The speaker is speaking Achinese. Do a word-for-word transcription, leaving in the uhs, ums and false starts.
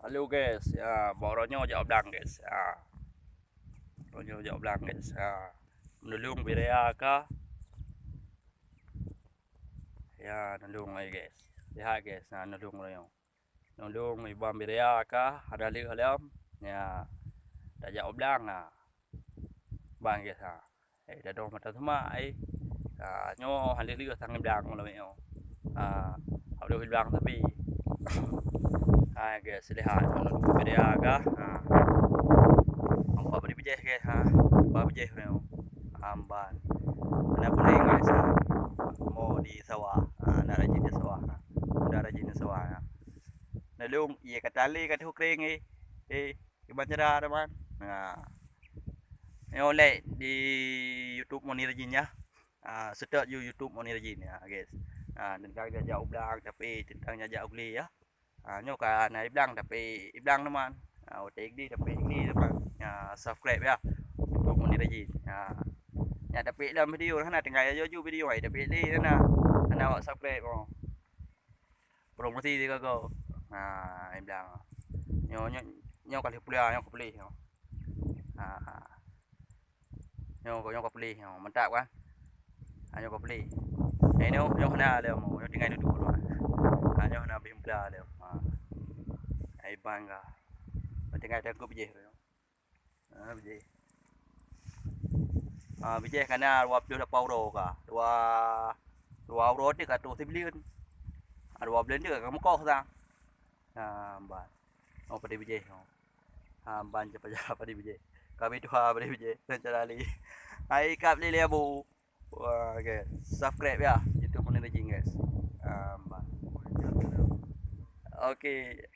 Halo guys, ya, bak uroe nyoe jak blang guys. Ya. Uroe nyoe jak blang guys. Ya. Meunulông Birea ka. Ya, nulông ai guys. Lihat guys, nah nulông uroe nyoe. Nulông Iban Birea ka hana lheueh lom. Ya. Tajak u blang ha. Ban guys ha. Eh, dadoh mata semak ai. Ha, nyoe hana lheueh sang blang malam nyoe. Ha, hana lheueh blang tapi. Ha, guys, lihat nulông Birea ka. Ha. Nampak beri bijéh guys ha. Nampak bijéh nyoe. Amban. Hana boleh guys ha. Mo di sawah. Ha, nak rajin di sawah ha. Udah rajin di sawah ha. Nulông, iya kata lé kata kering eh. Eh, Iban cara teman. Nah. Nyoe like di YouTube Moni Rajin ya. Ah, search ju YouTube Moni Rajin ya, guys. Ah, teuntang jak u blang tapi teuntang jak u glé ya. Ah, nyoe ka na i blang tapi i blang teman. Ah, watèe i glé tapi i glé teman. Ya, subscribe ya. YouTube Moni Rajin. Ya. Ya tapi dalam video hana tinggai ju video ai tapi lé hana. Hana awak subscribe oh. Promosi di gogo. Ha, i blang. Nyoe nyoe nyoe ka lheueh pulia nyoe ka peulih nyoe. Ha. Nyoe nyoe ka peulih nyoe, mantap kan? Ha, nyoe ka peulih. Eh nyoe nyoe hana lé mo, nyoe tinggai dudu tu. Ha, nyoe hana bih pula lé. Ha. Ai bang ka. Tinggai tangkup bijéh tu. Ha, bijéh. Ha, bijéh ka na dua ploh lapan uroe ka. Dua dua uroe teuh ka troh sibuleuen. Ha, dua buleuen teuh ka meukoh sang. Ha, ban. Oh, padé bijéh. Ha, ban cepat-cepat padé bijéh. Kami tuha padé bijéh. Cara lé. Hai kap lé lé abu. Wah, okay. Subscribe ya YouTube Moni Rajin guys. Ha, ban. Okay.